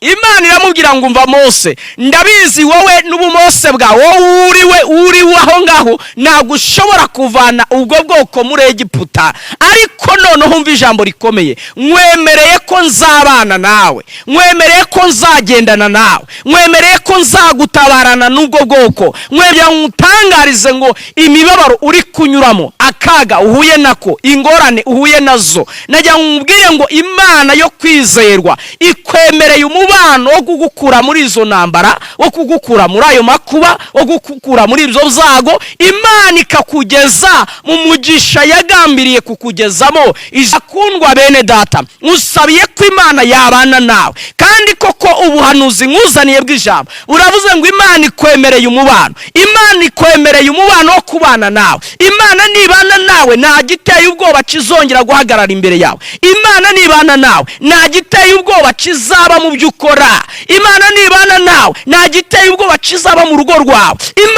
Imana iramubwira ngo: "Umva Mose, ndabizi wowe n'ubumose bwawe, wowe uriwe uriwe aho ngaho, ntabwo ushobora kuvana ubwo bwoko muri Egiputa. Ariko noneho umva ijambo rikomeye: nkwemereye ko nzabana nawe, nkwemereye ko nzagendana nawe, nkwemereye ko nzagutabarana n'ubwo bwoko. Nkwemereye nkutangarize ngo imibabaro uri kunyuramo, akaga uhuye nako, ingorane uhuye nazo, najya nkubwire ngo Imana yo kwizerwa ikwemereye umubano wo kugukura muri izo ntambara, wo kugukura muri ayo makuba, wo kugukura muri ibyo byago, Imana ikakugeza mu mugisha yagambiriye kukugezamo." Akundwa bene data, nkusabiye ko Imana yabana nawe. Kandi koko ubuhanuzi nkuzaniye bw'ijambo buravuze ngo Imana ikwemereye umubano, Imana ikwemereye umubano wo kubana nawe. Imana nibana nawe, nta giteye ubwoba kizongera guhagarara imbere yawe. Imana nibana nawe, nta giteye ubwoba kizaba mu byo ukora. Imana nibana nawe, nta giteye ubwoba kizaba mu rugo rwawe.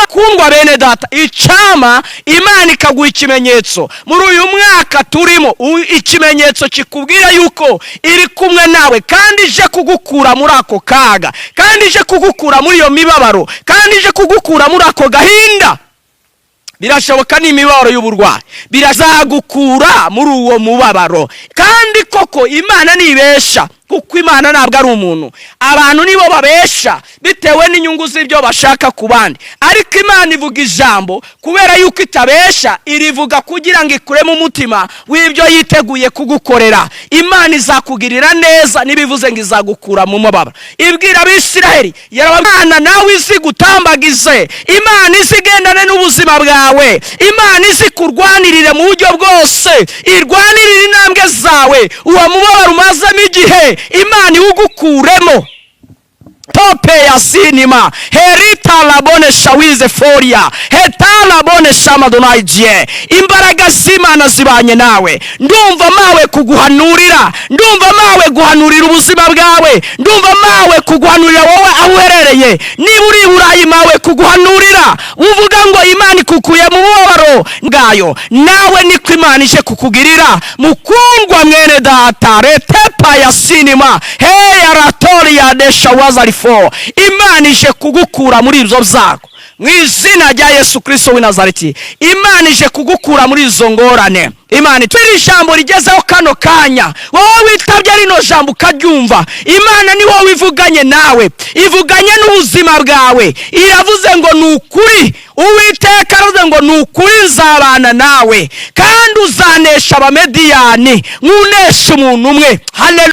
Kundwa bene data, icyama Imana ikaguha ikimenyetso muri uyu mwaka turimo, ikimenyetso kikubwira yuko iri kumwe nawe, kandi ije kugukura muri ako kaga, kandi ije kugukura muri iyo mibabaro, kandi ije kugukura muri ako gahinda. Birashoboka ni imibabaro y'uburwayi, birazagukura muri uwo mubabaro. Kandi koko Imana ntibesha, kuko Imana ntabwo ari umuntu. Abantu nibo babesha bitewe n'inyungu z'ibyo bashaka ku bandi, ariko Imana ivuga ijambo kubera yuko itabesha, irivuga kugira ngo ikuremo umutima w'ibyo yiteguye kugukorera. Imana izakugirira neza, n'ibivuze ngo izagukura mu mubabaro. Ibwira Abisiraheli, yarabana nawe, izi gutambagize, Imana izi igendane n'ubuzima bwawe, Imana izi kurwanirire mu buryo bwose, irwanirire intambwe zawe. Uwo mubabaro umazemo igihe, Imana iwugukuremo. Tope ya sinima herita labone shawize foria heta labone shamadonaigie. Imbaraga z'Imana zibanye nawe. Ndumva mawe kuguhanurira, ndumva mawe guhanurira ubuzima bwawe, ndumva mawe kuguhanurira wowe aho uherereye. Niba uri i Burayi, mawe kuguhanurira uvuga ngo Imana ikukuye mu mubabaro bwayo. Nawe niko Imana ije kukugirira, mukundwa mwene data. Retepa ya sinima heya ratori desha wazarifo. Imana ije kugukura muri ibyo byago mu izina rya Yesu Kirisito w'i Nazareti. Imana ije kugukura muri izo ngorane. Imana iri jambo rigezeho kano kanya, wowe witabye rino jambo ukaryumva, Imana ni wowe ivuganye nawe, ivuganye n'ubuzima bwawe. Iravuze ngo: "Ni ukuri." Uwiteka aravuze ngo: "Ni ukuri, nzabana nawe, kandi uzanesha Abamediyani nk'unesha umuntu umwe." Haleluya.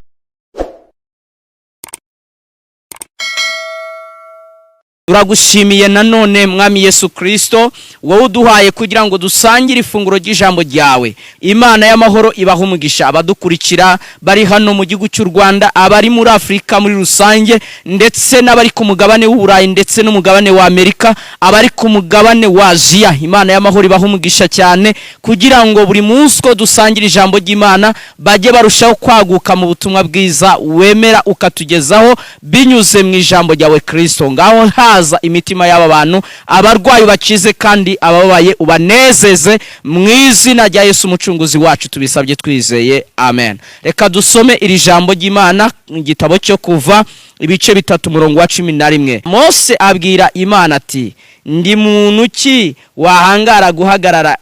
Turagushimiye nanone, Mwami Yesu Kirisito, wowe uduhaye kugira ngo dusangire ifunguro ry'ijambo ryawe. Imana y'amahoro ibaha umugisha abadukurikira bari hano mu gihugu cy'u Rwanda, abari muri Afurika muri rusange, ndetse n'abari ku mugabane w'Uburayi, ndetse n'umugabane wa Amerika, abari ku mugabane wa Aziya. Imana y'amahoro ibaha umugisha cyane, kugira ngo buri munsi uko dusangira ijambo ry'Imana bajye barushaho kwaguka mu butumwa bwiza wemera ukatugezaho binyuze mu ijambo ryawe Kirisito. Ngaho haza imitima y'aba bantu, abarwayi bakize, kandi abababaye ubanezeze, mu izina rya Yesu Umucunguzi wacu tubisabye twizeye, amen. Reka dusome iri jambo ry'Imana mu gitabo cyo Kuva, ibice 3, umurongo wa 11. Mose abwira Imana ati: "Ndi muntu ki wahangara guhagarara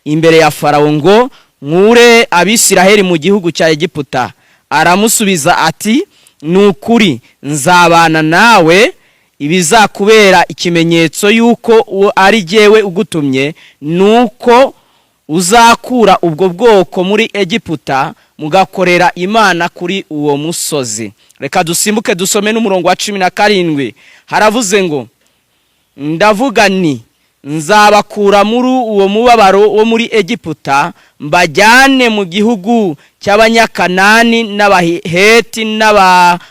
imbere ya Farawo ngo nkure Abisiraheli mu gihugu cya Egiputa?" Aramusubiza ati: "Ni ukuri nzabana nawe. Ibizakubera ikimenyetso y'uko uwo ari jyewe ugutumye ni uko uzakura ubwo bwoko muri Egiputa, mugakorera Imana kuri uwo musozi." Reka dusimbuke dusome n'umurongo wa 17. Haravuze ngo: "Ndavuga ni nzabakura muri uwo mubabaro wo muri Egiputa, mbajyane mu gihugu cy'Abanyakanani n'Abaheti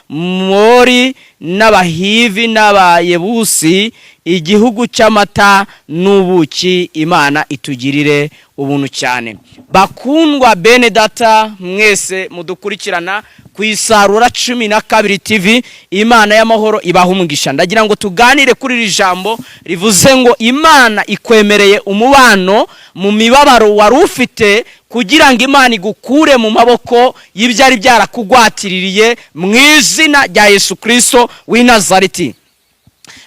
n'Abamori n'Abahivi n'Abayebusi, igihugu cy'amata n'ubuki." Imana itugirire ubuntu cyane. Bakundwa bene data mwese mudukurikirana ku Isarura 12 TV, Imana y'amahoro ibaha umugisha. Ndagira ngo tuganire kuri iri jambo rivuze ngo Imana ikwemereye umubano mu mibabaro wari ufite. ukore kugira ngo Imana igukure mu maboko y'ibyari byarakugwatiririye, mu izina rya Yesu Kirisito w'i Nazareti.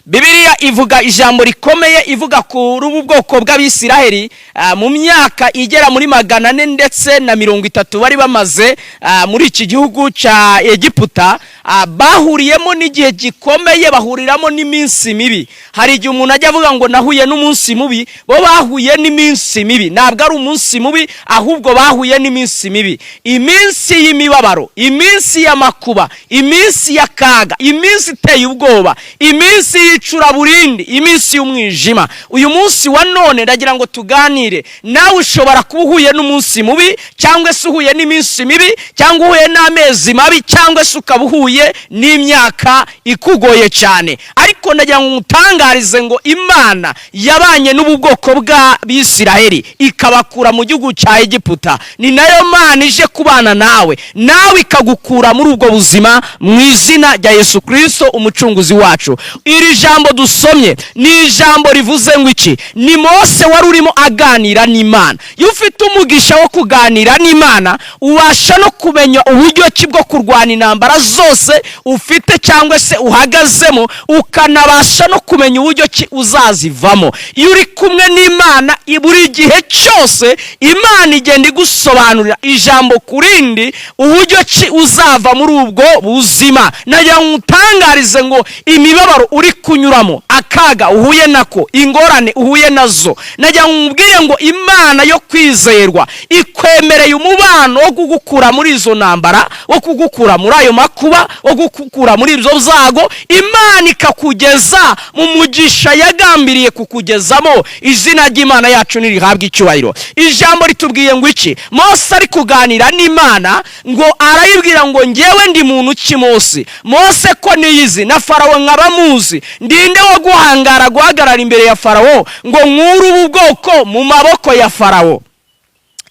Bibiliya ivuga ijambo rikomeye, ivuga kuri ubu bwoko bw'Abisiraheli mu myaka igera muri 430 bari bamaze muri iki gihugu cya Egiputa. Bahuriyemo n'igihe gikomeye, bahuriramo n'iminsi mibi. Hari igihe umuntu ajya avuga ngo nahuye n'umunsi mubi. Bo bahuye n'iminsi mibi. Ntabwo ari umunsi mubi, ahubwo bahuye n'iminsi mibi, iminsi y'imibabaro, iminsi y'amakuba, iminsi y'akaga, iminsi iteye ubwoba, iminsi y'icuraburindi, iminsi y'umwijima. Uyu munsi wa none ndagira ngo tuganire nawe. Ushobora kuba uhuye n'umunsi mubi, cyangwa se uhuye n'iminsi mibi, cyangwa uhuye n'amezi mabi, cyangwa se ukaba uhuye n'imyaka ikugoye cyane. Ariko ndagira ngo ngutangarize ngo Imana yabanye n'ubu bwoko bw'Abisiraheli ikabakura mu gihugu cya Egiputa, ni nayo Mana ije kubana nawe, nawe ikagukura muri ubwo buzima, mu izina rya Yesu Kirisito umucunguzi wacu. Iri jambo dusomye ni ijambo rivuze ngo iki? Ni Mose wari urimo aganira n'Imana. Iyo ufite umugisha wo kuganira n'Imana, ubasha no kumenya uburyo ki bwo kurwana intambara zose ufite cyangwa se uhagazemo, ukanabasha no kumenya uburyo ki uzazivamo. Iyo uri kumwe n'Imana buri gihe cyose, Imana igenda igusobanurira ijambo ku rindi uburyo ki uzava muri ubwo buzima. Nagira ngo utangarize ngo imibabaro uri kunyuramo, akaga uhuye nako, ingorane uhuye nazo, nagira ngo nkubwire ngo Imana yo kwizerwa ikwemereye umubano wo kugukura muri izo ntambara, wo kugukura muri ayo makuba, wo kugukura muri ibyo byago, Imana ikakugeza mu mugisha yagambiriye kukugezamo. Izina ry'Imana yacu nirihabwe icyubahiro. Ijambo ritubwiye ngo iki? Mose ari kuganira n'Imana, ngo arayibwira ngo ngewe ndi muntu ki, Mose? Mose ko niyizi, na Farawo nkaba muzi, ndinde wo guhangara guhagarara imbere ya Farawo ngo nkure ubu bwoko mu maboko ya Farawo?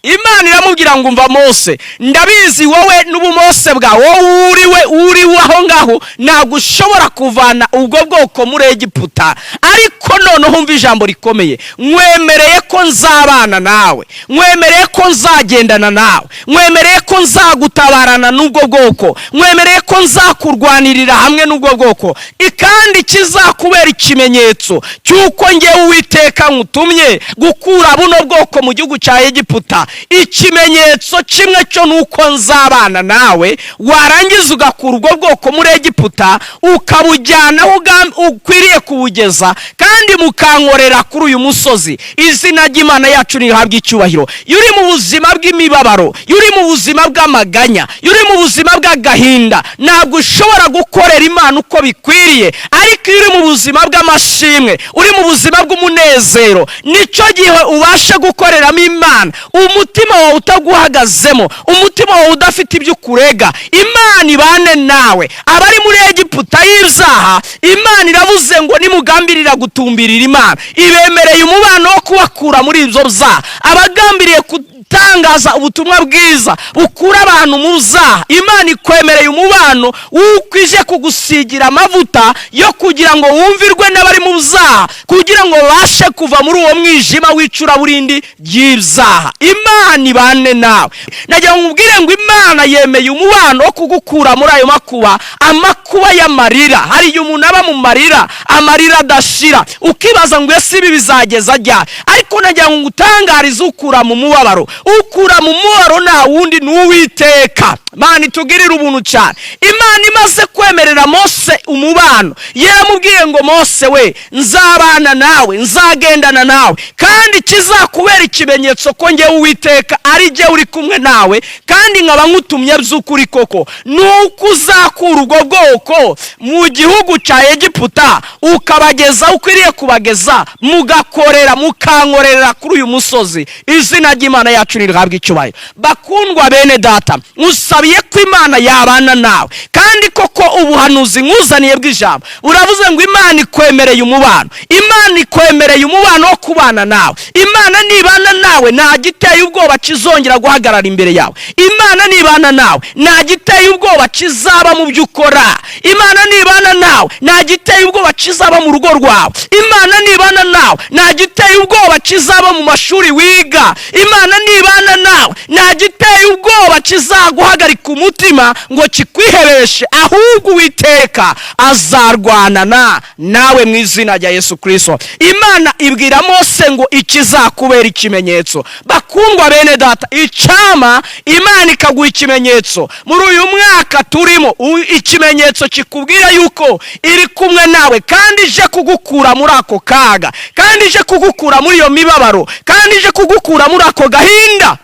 Imana iramubwira ngo umva Mose, ndabizi wowe n'ubumose bwawe, wowe uriwe uriwe aho ngaho, ntabwo ushobora kuvana ubwo bwoko muri Egiputa. Ariko noneho umva ijambo rikomeye: nkwemereye ko nzabana nawe, nkwemereye ko nzagendana nawe, nkwemereye ko nzagutabarana n'ubwo bwoko, nkwemereye ko nzakurwanirira hamwe n'ubwo bwoko. Kandi kizakubera ikimenyetso cy'uko ngewe Uwiteka nkutumye gukura buno bwoko mu gihugu cya Egiputa, ikimenyetso kimwe cyo ni uko nzabana nawe, warangiza ugakura ubwo bwoko muri Egiputa, ukabujyana aho ukwiriye kubugeza, kandi mukankorera kuri uyu musozi. Izina ry'Imana yacu rihabwa icyubahiro. Iyo uri mu buzima bw'imibabaro, iyo uri mu buzima bw'amaganya, iyo uri mu buzima bw'agahinda, ntabwo ushobora gukorera Imana uko bikwiriye. Ariko iyo uri mu buzima bw'amashimwe, uri mu buzima bw'umunezero, nicyo gihe ubasha gukoreramo Imana, umutima wawe utaguhagazemo, umutima wawe udafite ibyo ukurega. Imana ibane nawe. Abari muri Egiputa y'ibyaha, Imana iravuze ngo nimugambirira gutumbirira Imana, ibemereye umubano wo kubakura muri ibyo byaha. Abagambiriye gutangaza ubutumwa bwiza bukura abantu mu byaha, Imana ikwemereye umubano w'uko ije kugusigira amavuta yo kugira ngo wumvirwe n'abari mu byaha, kugira ngo babashe kuva muri uwo mwijima w'icuraburindi ry'ibyaha. Imana ibane nawe. Nagira ngo nkubwire ngo Imana yemeye umubano wo kugukura muri ayo makuba, amakuba y'amarira. Hari igihe umuntu aba mu marira, amarira adashira, ukibaza ngo ese ibi bizageza ryari? Ariko nagira ngo ngutangarize ukura mu mubabaro. Ukura mu mubabaro nta wundi, ni Uwiteka. Imana itugirire ubuntu cyane. Imana imaze kwemerera Mose umubano, yaramubwiye ngo Mose we, nzabana nawe, nzagendana nawe, kandi kizakubera ikimenyetso ko ngewe Uwiteka ari jye uri kumwe nawe, kandi nkaba nkutumye by'ukuri koko, ni uko uzakura ubwo bwoko mu gihugu cya Egiputa, ukabageza aho ukwiriye kubageza, mugakorera, mukankorera kuri uyu musozi. Izina ry'Imana yacu nirihabwe icyubahiro. Bakundwa bene data, nkusabiye ko Imana yabana nawe. Kandi koko ubuhanuzi nkuzaniye bw'ijambo buravuze ngo Imana ikwemereye umubano, Imana ikwemereye umubano wo kubana nawe. Imana nibana nawe, nta giteye ubwoba kizongera guhagarara imbere yawe. Imana nibana nawe, nta giteye ubwoba kizaba mu byo ukora. Imana nibana nawe, nta giteye ubwoba kizaba mu rugo rwawe. Imana nibana nawe, nta giteye ubwoba kizaba mu mashuri wiga. Imana Nibana nawe, nta giteye ubwoba kizaguhagarika umutima ngo kikwihebeshe, ahubwo Uwiteka azarwanana nawe mu izina rya Yesu Kirisito. Imana ibwira Mose ngo ikizakubera ikimenyetso. Bakundwa bene data, icyama Imana ikaguha ikimenyetso muri uyu mwaka turimo, ikimenyetso kikubwira yuko iri kumwe nawe, kandi ije kugukura muri ako kaga, kandi ije kugukura muri iyo mibabaro, kandi ije kugukura muri ako gahinda.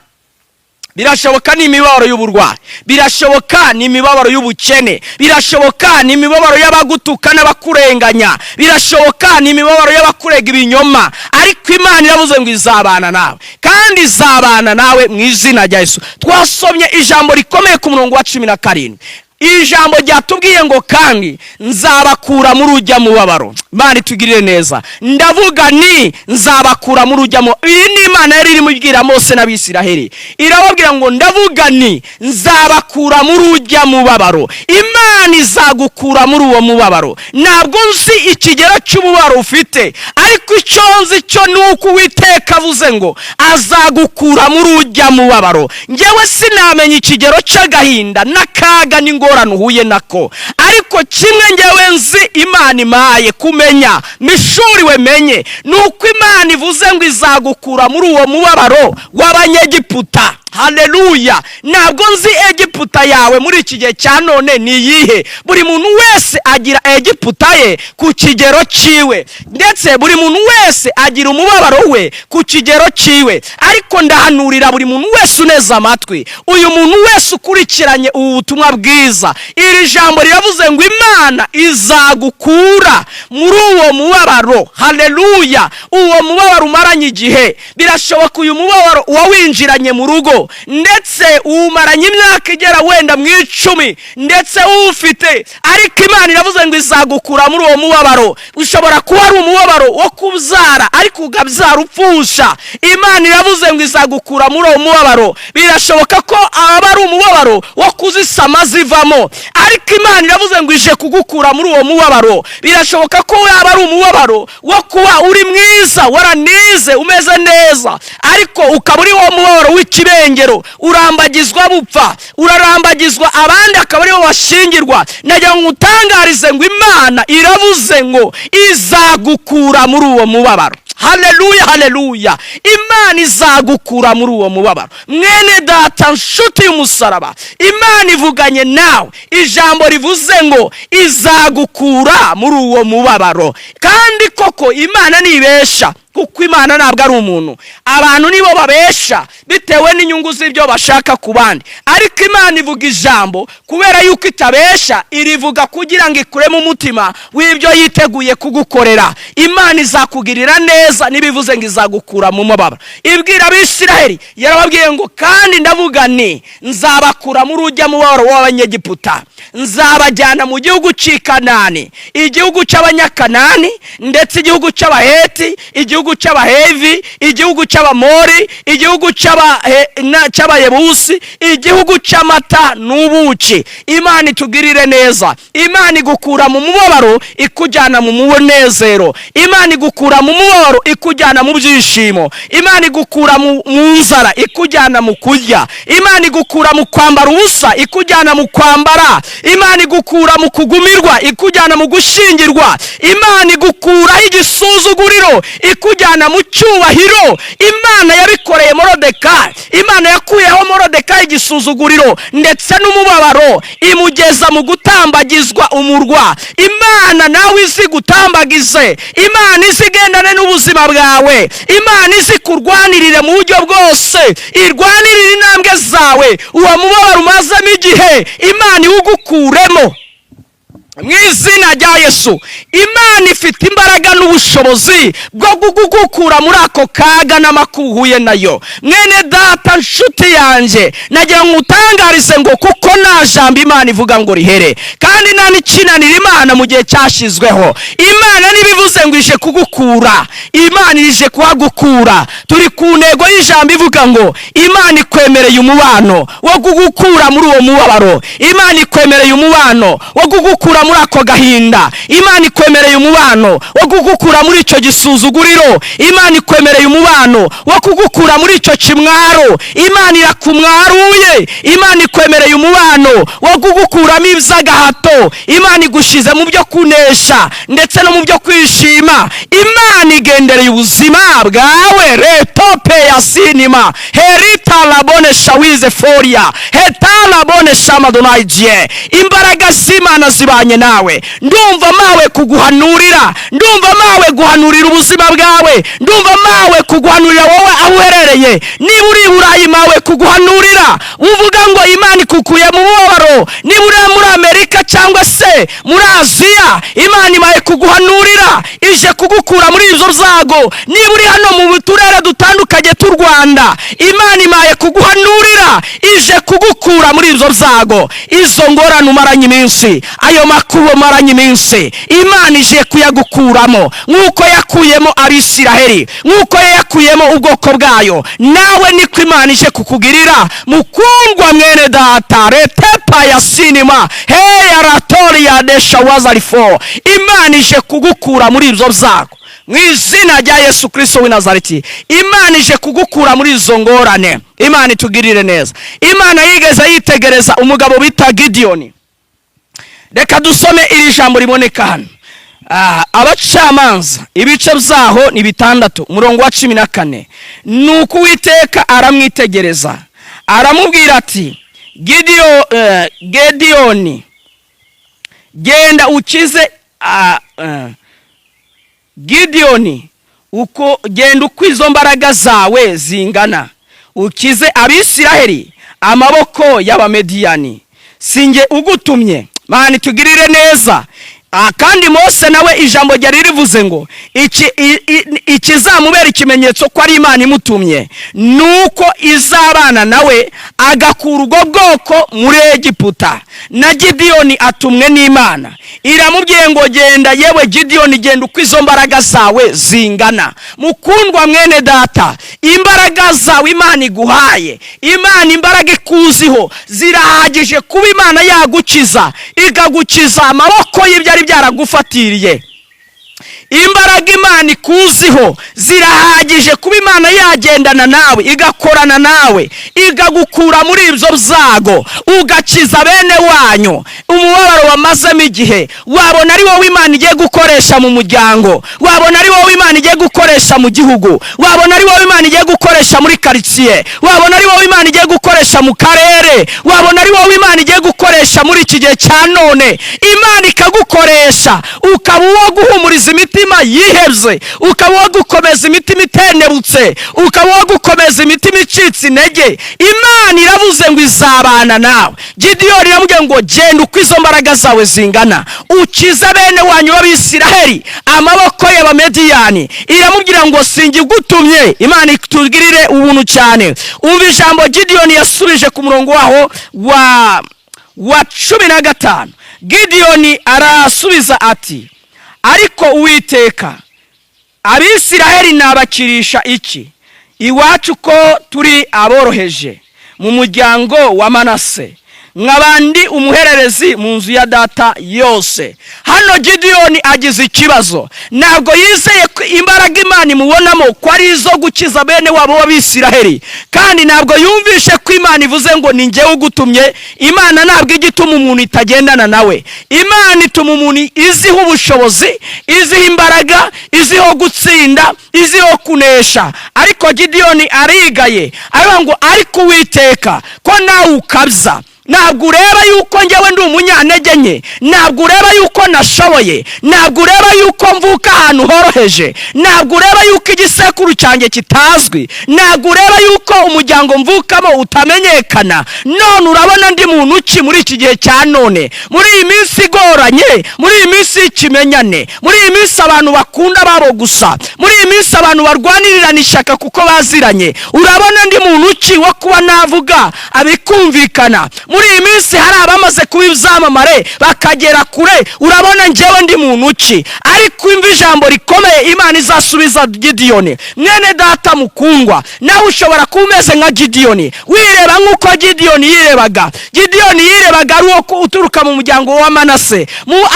Birashoboka ni imibabaro y'uburwayi, birashoboka ni imibabaro y'ubukene, birashoboka ni imibabaro y'abagutuka n'abakurenganya, birashoboka ni imibabaro y'abakurega ibinyoma, ariko Imana iravuze ngo izabana nawe, kandi izabana nawe mu izina rya Yesu. Twasomye ijambo rikomeye ku murongo wa 17. Ijambo ryatubwiye ngo: "Kandi nzabakura muri ujya mubabaro." Imana itugirire neza. Ndavuga ni nzabakura muri ujya mu, iyi ni Imana yari irimo ibwira Mose n'Abisiraheli, irababwira ngo: "Ndavuga ni nzabakura muri ujya mubabaro." Imana izagukura muri uwo mubabaro. Ntabwo nzi ikigero cy'umubabaro ufite, ariko icyo nzi cyo ni uko Uwiteka avuze ngo azagukura muri ujya mubabaro. Ngewe sinamenya ikigero cy'agahinda n'akaga n'ingorane uhuye nako, ariko kimwe ngewe nzi Imana imaye kumenya, mishuriwe menye, ni uko Imana ivuze ngo izagukura muri uwo mubabaro w'Abanyegiputa. Haleluya! Ntabwo nzi Egiputa yawe muri iki gihe cya none ni iyihe. Buri muntu wese agira Egiputa ye ku kigero cyiwe, ndetse buri muntu wese agira umubabaro we ku kigero cyiwe. Ariko ndahanurira buri muntu wese uneze amatwi, uyu muntu wese ukurikiranye ubu butumwa bwiza, iri jambo riravuze ngo Imana izagukura muri uwo mubabaro. Haleluya! Uwo mubabaro umaranye igihe, birashoboka uyu mubabaro uwawinjiranye mu rugo, ndetse uwumaranye imyaka igera wenda mu 10, ndetse uwufite, ariko Imana iravuze ngo izagukura muri uwo mubabaro. Ushobora kuba ari umubabaro wo kubyara, ariko ukabyara upfusha. Imana iravuze ngo izagukura muri uwo mubabaro. Birashoboka ko aba ari umubabaro wo kuzisama zivamo, ariko Imana iravuze ngo ije kugukura muri uwo mubabaro. Birashoboka ko yaba ari umubabaro wo kuba uri mwiza, waranize, umeze neza, ariko ukaba uri wo mubabaro w'ikibengero, urambagizwa bupfa, urarambagizwa, abandi akaba aribo bashingirwa. Nagira ngo utangarize ngo Imana iravuze ngo izagukura muri uwo mubabaro. Haleluya, haleluya! Imana izagukura muri uwo mubabaro. Mwene data, nshuti y'umusaraba, Imana ivuganye nawe ijambo rivuze ngo izagukura muri uwo mubabaro. Kandi koko Imana ntibesha, kuko Imana ntabwo ari umuntu. Abantu nibo babesha bitewe n'inyungu z'ibyo bashaka ku bandi, ariko Imana ivuga ijambo kubera yuko itabesha, irivuga kugira ngo ikuremo umutima w'ibyo yiteguye kugukorera. Imana izakugirira neza n'ibivuze ngo izagukura mu mubabaro. Ibwira Abisiraheli, yarababwiye ngo: "Kandi ndavuga ni nzabakura muri ujya mubabaro w'Abanyegiputa, nzabajyana mu gihugu cy'i Kanani, igihugu cy'Abanyakanani, ndetse igihugu cy'Abaheti, igihugu cy'Abahevi, igihugu cy'Abamori, igihugu cy'Abayebusi, igihugu cy'amata n'ubuki." Imana itugirire neza. Imana igukura mu mubabaro ikujyana mu munezero. Imana igukura mu mubabaro ikujyana mu byishimo. Imana igukura mu nzara ikujyana mu kurya. Imana igukura mu kwambara ubusa ikujyana mu kwambara. Imana igukura mu kugumirwa ikujyana mu gushyingirwa. Imana igukuraho igisuzuguriro ikujyana mu cyubahiro. Imana yabikoreye Morodekayi. Imana yakuyeho Morodekayi igisuzuguriro ndetse n'umubabaro, imugeza mu gutambagizwa umurwa. Imana nawe izi gutambagize, Imana izi igendane n'ubuzima bwawe, Imana izi kurwanirire mu buryo bwose, irwanirire intambwe zawe. Uwo mubabaro umazemo igihe, Imana iwugukuremo mu izina rya Yesu. Imana ifite imbaraga n'ubushobozi bwo kugukura muri ako kaga n'amakuba uhuye nayo. Mwene data, nshuti yanjye, nagira ngo utangarize ngo kuko nta jambo Imana ivuga ngo rihere, kandi nta n'ikinanira Imana mu gihe cyashyizweho. Imana ntibivuze ngo ije kugukura, Imana ije kuhagukura. Turi ku ntego y'ijambo ivuga ngo Imana ikwemereye umubano wo kugukura muri uwo mubabaro. Imana ikwemereye umubano wo kugukura. kugukura muri ako gahinda. Imana ikwemereye umubano wo kugukura muri icyo gisuzuguriro. Imana ikwemereye umubano wo kugukura muri icyo kimwaro. Imana irakumwaruye. Imana ikwemereye umubano wo kugukuramo iby'agahato. Imana igushyize mu byo kunesha ndetse no mu byo kwishima. Imana igendereye ubuzima bwawe. Retope ya sinima herita labone shawize foria heta labone shamadonayijie. Imbaraga z'Imana zibanye nawe. Ndumva mawe kuguhanurira, ndumva mawe guhanurira ubuzima bwawe, ndumva mawe kuguhanurira wowe aho uherereye. Niba uri i Burayi, mawe kuguhanurira uvuga ngo Imana ikukuye mu mubabaro. Niba uri muri Amerika cyangwa se muri Aziya, Imana imaye kuguhanurira, ije kugukura muri ibyo byago. Niba uri hano mu turere dutandukanye tw'u Rwanda, Imana imaye kuguhanurira, ije kugukura muri ibyo byago, izo ngorane umaranye iminsi, ayo makuba umaranye iminsi. Imana ije kuyagukuramo nk'uko yakuyemo Abisiraheli, nk'uko yakuyemo ubwoko bwayo. Nawe niko Imana ije kukugirira, mukundwa mwene data. Retepa ya sinima heya ratori desha wazarifo. Imana ije kugukura muri ibyo byago mu izina rya Yesu Kirisito w'i Nazareti. Imana ije kugukura muri izo ngorane. Imana itugirire neza. Imana yigeze yitegereza umugabo bita Gidiyoni. Reka dusome iri jambo riboneka hano. Abacamanza, ibice byaho ni 6, umurongo wa 14. Ni uko Uwiteka aramwitegereza, aramubwira ati: "Gediyoni, genda ukize Gidiyoni, uko genda uko izo mbaraga zawe zingana, ukize Abisiraheli amaboko y'Abamediyani. Sinjye ugutumye?" Mana itugirire neza. Kandi Mose nawe ijambo ryari rivuze ngo ikizamubera ikimenyetso ko ari Imana imutumye ni uko izabana nawe agakura ubwo bwoko muri Egiputa. Na Gidiyoni atumwe n'Imana, iramubwiye ngo: "Genda yewe Gidiyoni, genda uko izo mbaraga zawe zingana." Mukundwa mwene data, imbaraga zawe Imana iguhaye, Imana imbaraga ikuziho zirahagije kuba Imana yagukiza, ikagukiza amaboko y'ibyari byaragufatiriye. Imbaraga Imana ikuziho zirahagije kuba Imana yagendana nawe, igakorana nawe, ikagukura muri ibyo byago, ugakiza bene wanyu umubabaro wamazemo igihe. Wabona ari wowe Imana igiye gukoresha mu muryango, wabona ari wowe Imana igiye gukoresha mu gihugu, wabona ari wowe Imana igiye gukoresha muri karitsiye, wabona ari wowe Imana igiye gukoresha mu karere, wabona ari wowe Imana igiye gukoresha muri iki gihe cya none. Imana ikagukoresha, ukaba uwo guhumuriza imitima yihebye, ukaba uwo gukomeza imitima itenebutse, ukaba uwo gukomeza imitima icitse intege. Imana iravuze ngo izabana nawe. Gidiyoni iramubwiye ngo: "Genda uko izo mbaraga zawe zingana, ukize bene wanyu b'Abisiraheli amaboko y'Abamediyani." Iramubwira ngo: "Sinjye igutumye?" Imana itugirire ubuntu cyane. Umva ijambo Gidiyoni yasubije ku murongo waho wa 15. Gidiyoni arasubiza ati: "Ariko Uwiteka, Abisiraheli nabakirisha iki? Iwacu ko turi aboroheje mu muryango wa Manase, nk'abandi umuhererezi mu nzu ya data yose." Hano Gidiyoni agize ikibazo. Ntabwo yizeye ko imbaraga Imana imubonamo ko ari izo gukiza bene wabo w'Abisiraheli, kandi ntabwo yumvishe ko Imana ivuze ngo: "Ni njyewe ugutumye." Imana ntabwo ijya ituma umuntu itagendana nawe. Imana ituma umuntu iziho ubushobozi, iziho imbaraga, iziho gutsinda, iziho kunesha. Ariko Gidiyoni arigaye, aravuga ngo: "Ariko Uwiteka, ko nawe ukabya, ntabwo ureba yuko njyewe ndi umunyantege nke? Ntabwo ureba yuko nashoboye? Ntabwo ureba yuko mvuka ahantu horoheje? Ntabwo ureba yuko igisekuru cyanjye kitazwi? Ntabwo ureba yuko umuryango mvukamo utamenyekana? None urabona ndi muntu ki muri iki gihe cya none, muri iyi minsi igoranye, muri iyi minsi y'ikimenyane, muri iyi minsi abantu bakunda babo gusa, muri iyi minsi abantu barwanirirana ishyaka kuko baziranye? Urabona ndi muntu ki wo kuba navuga abikumvikana?" Muri iyi minsi hari abamaze kuba ibyamamare bakagera kure, urabona njyewe ndi muntu ki? Ariko imva ijambo rikomeye Imana izasubiza Gidiyoni. Mwene data mukundwa, nawe ushobora kuba umeze nka Gidiyoni, wireba nk'uko Gidiyoni yirebaga. Gidiyoni yirebaga ari uwo uturuka mu muryango wa Manase,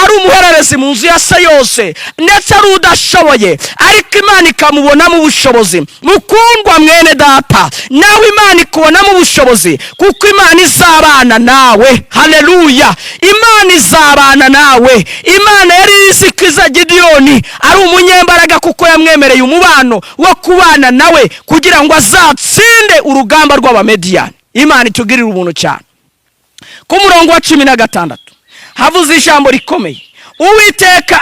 ari umuhererezi mu nzu ya se yose, ndetse ari udashoboye, ariko Imana ikamubonamo ubushobozi. Mukundwa mwene data, nawe Imana ikubonamo ubushobozi, kuko Imana izabana nawe. Haleluya! Imana izabana nawe. Imana yari izi ko iza Gidiyoni ari umunyembaraga, kuko yamwemereye umubano wo kubana nawe kugira ngo azatsinde urugamba rw'Abamediyani. Imana itugirire ubuntu cyane. Ku murongo wa 16 havuze ijambo rikomeye. Uwiteka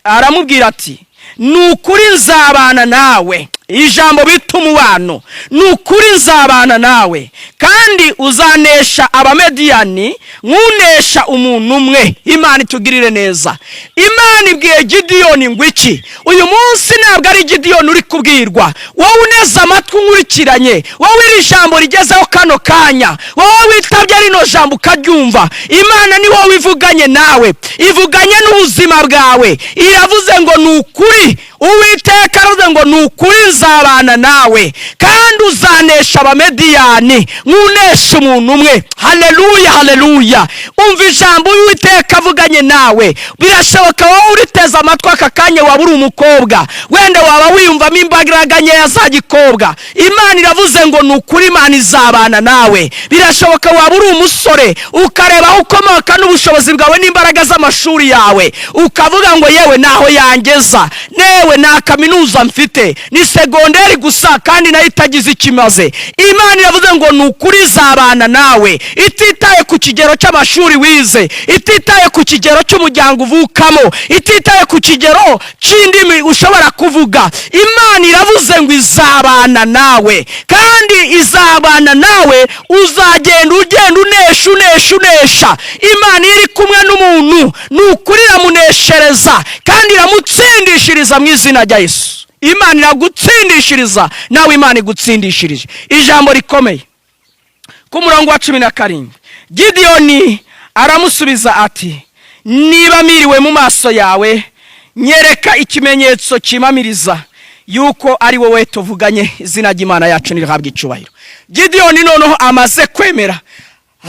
aramubwira ati: "Ni ukuri nzabana nawe." Ijambo bita umubano. "Ni ukuri nzabana nawe, kandi uzanesha Abamediyani nk'unesha umuntu umwe." Imana itugirire neza. Imana ibwiye Gidiyoni ngo iki? Uyu munsi ntabwo ari Gidiyoni uri kubwirwa. Wowe uneze amatwi unkurikiranye, wowe iri jambo rigezeho kano kanya, wowe witabye rino jambo ukaryumva, Imana ni wowe ivuganye nawe, ivuganye n'ubuzima bwawe. Iravuze ngo: "Ni ukuri." Uwiteka aravuze ngo: "Ni ukuri nzabana nawe, kandi uzanesha Abamediyani nk'unesha umuntu umwe." Haleluya, haleluya! Umva ijambo Uwiteka avuganye nawe. Birashoboka wowe uriteze amatwi aka kanya waba uri umukobwa, wenda waba wiyumvamo imbaraga nkeya za gikobwa. Imana iravuze ngo: "Ni ukuri Imana izabana nawe." Birashoboka waba uri umusore, ukareba aho ukomoka n'ubushobozi bwawe n'imbaraga z'amashuri yawe, ukavuga ngo: "Yewe, naho yangeza, newe nta kaminuza mfite, ni segonderi gusa kandi nayo itagize icyo imaze." Imana iravuze ngo: "Ni ukuri izabana nawe," ititaye ku kigero cy'amashuri wize, ititaye ku kigero cy'umuryango uvukamo, ititaye ku kigero cy'indimi ushobora kuvuga. Imana iravuze ngo izabana nawe, kandi izabana nawe, uzagenda ugenda unesha, unesha, unesha. Imana iyo iri kumwe n'umuntu, ni ukuri iramuneshereza kandi iramutsindishiriza mu izina rya Yesu. Imana iragutsindishiriza nawe, Imana igutsindishirije. Ijambo rikomeye ku murongo wa 17: Gidiyoni aramusubiza ati: "Niba miriwe mu maso yawe, nyereka ikimenyetso kimamiriza yuko ari wowe tuvuganye." Izina ry'Imana yacu nirihabwa icyubahiro. Gidiyoni noneho amaze kwemera,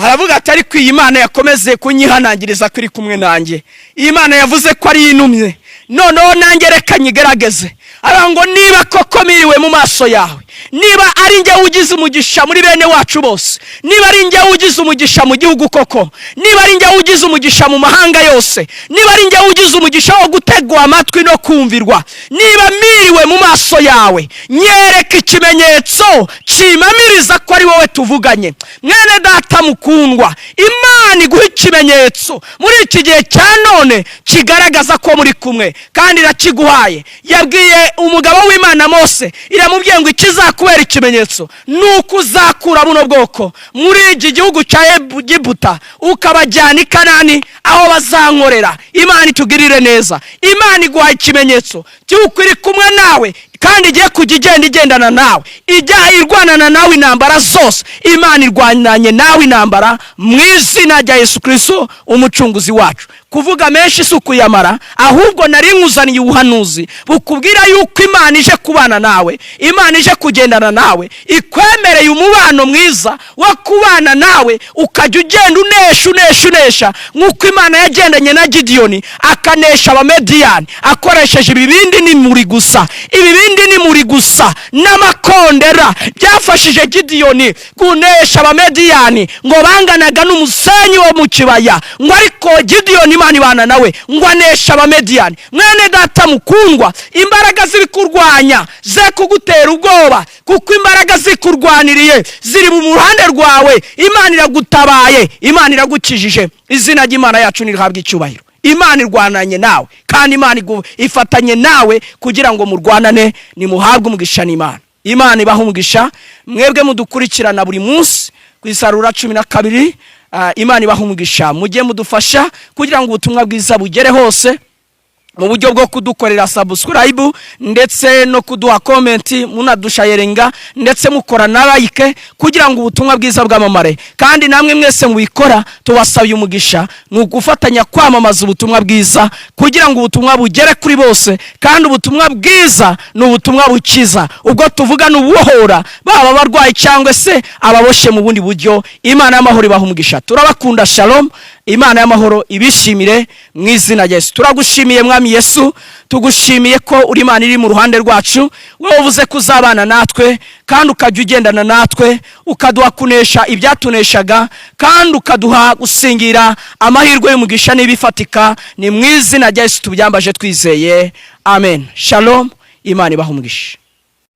aravuga ati: "Ariko iyi Mana yakomeze kunyihanangiriza ko iri kumwe nanjye, iyi Mana yavuze ko ari intumye, noneho nanjye reka nyigerageze." Aravuga ngo: "Niba koko miriwe mu maso yawe, niba ari njye ugize umugisha muri bene wacu bose, niba ari njye ugize umugisha mu gihugu koko, niba ari njye ugize umugisha mu mahanga yose, niba ari njye ugize umugisha wo gutegwa amatwi no kumvirwa, niba miriwe mu maso yawe, nyereka ikimenyetso kimamiriza ko ari wowe tuvuganye." Mwene data mukundwa, Imana iguha ikimenyetso muri iki gihe cya none kigaragaza ko muri kumwe, kandi irakiguhaye. Yabwiye umugabo w'Imana Mose, iramubwiye ngo: "Ikizakubera ikimenyetso ni uko uzakura buno bwoko muri iki gihugu cya Egiputa, ukabajyana i Kanani aho bazankorera." Imana itugirire neza. Imana iguha ikimenyetso cy'uko iri kumwe nawe, kandi igiye kujya igenda igendana nawe, ijya irwanana nawe intambara zose. Imana irwananye nawe intambara mu izina rya Yesu Kirisito umucunguzi wacu. Kuvuga menshi si ukuyamara, ahubwo nari nkuzaniye ubuhanuzi bukubwira yuko Imana ije kubana nawe, Imana ije kugendana nawe, ikwemereye umubano mwiza wo kubana nawe, ukajya ugenda unesha, unesha, unesha, nk'uko Imana yagendanye na Gidiyoni akanesha Abamediyani akoresheje ibibindi n'imuri gusa. Ibibindi n'imuri gusa n'amakondera byafashije Gidiyoni kunesha Abamediyani, ngo banganaga n'umusenyi wo mu kibaya, ngo ariko Gidiyoni Imana ibana nawe, ngo anesha Abamediyani. Mwene data mukundwa, imbaraga ziri kurwanya ze kugutera ubwoba, kuko imbaraga zikurwaniriye ziri mu ruhande rwawe. Imana iragutabaye, Imana iragukijije. Izina ry'Imana yacu nirihabwe icyubahiro. Imana irwananye nawe, kandi Imana ifatanye nawe kugira ngo murwanane. Nimuhabwe umugisha n'Imana. Imana ibaha umugisha mwebwe mudukurikirana buri munsi ku Isarura 12. Imana ibaha umugisha. Mujye mudufasha kugira ngo ubutumwa bwiza bugere hose. Mu buryo bwo kudukorera subscribe ndetse no kuduha comment, munadusharinga ndetse mukora na like kugira ngo ubutumwa bwiza bwamamare. Kandi namwe mwese mubikora, tubasabye umugisha. Ni ugufatanya kwamamaza ubutumwa bwiza kugira ngo ubutumwa bugere kuri bose. Kandi ubutumwa bwiza ni ubutumwa bukiza. Ubwo tuvuga ni ububohora, baba abarwayi cyangwa se ababoshye mu bundi buryo. Imana y'amahoro ibaha umugisha. Turabakunda. Shalom. Imana y'amahoro ibishimire mu izina rya Yesu. Turagushimiye, Mwami Yesu. Tugushimiye ko uri Imana iri mu ruhande rwacu. Wowe uvuze ko uzabana natwe kandi ukajya ugendana natwe, ukaduha kunesha ibyatuneshaga kandi ukaduha gusingira amahirwe y'umugisha n'ibifatika. Ni mu izina rya Yesu tubyambaje twizeye, amen. Shalom. Imana ibaha umugisha.